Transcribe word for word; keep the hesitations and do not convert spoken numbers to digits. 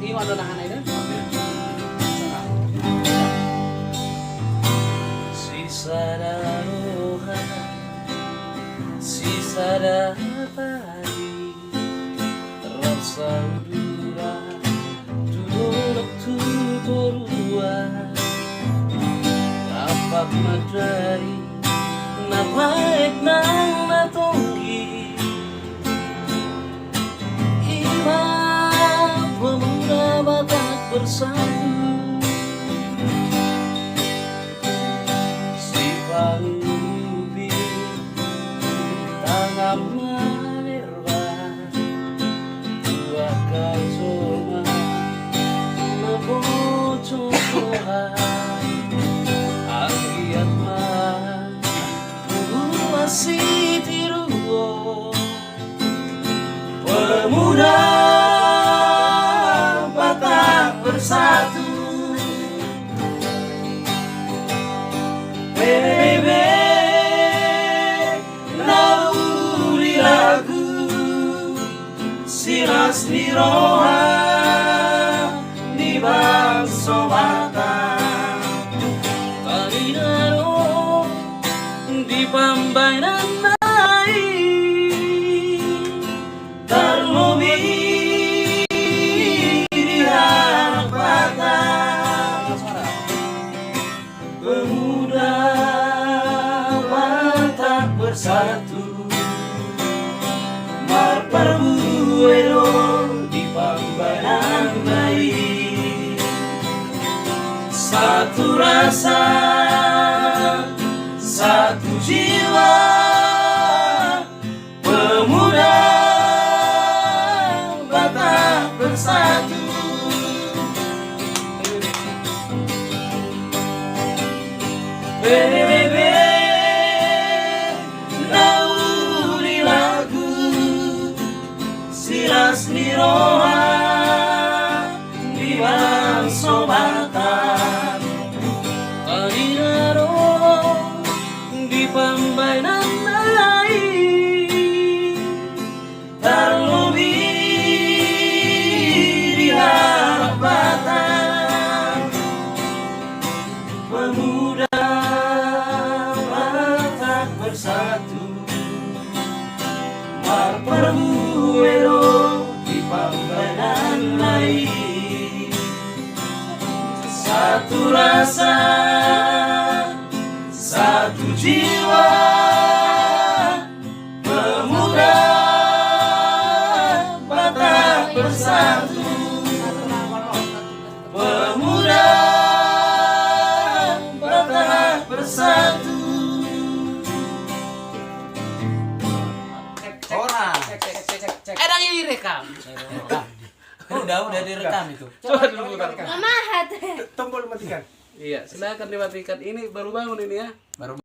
Iwan do na hana i da. Sisada roha, sisada padi, rap saudara tu dolok tu toruan, rap mandai na baik nang na tonggi. Ima Pemuda Batak Bersatu, sipangurupi tangan mamerba, dua kali joma na bocor roha, anggiat ma buat sitiruon. Pemuda Batak Bersatu, P B B na uli lagu, silas ni roha ni bangso Batak. Taringot di pambahenan nai, tarlobi di halak Batak. Pemuda Batak Bersatu, marparbue do di pambahenan nai, satu rasa, satu jiwa, Pemuda Batak Bersatu. P B B na uli lagu, silas ni roha di bangso Batak. Taringot di pambahenan nai, tarlobi di halak Batak. Pemuda Batak Bersatu, marparbue do di pambahenan nai, satu rasa, satu jiwa, Pemuda Batak Bersatu. Pemuda Batak Bersatu. Ora. Eh, dang direkam. Udah, udah direkam itu. Coba dulu putar. Mamahat. Tombol matikan. Iya, silakan dimatikan. Ini baru bangun ini ya. Baru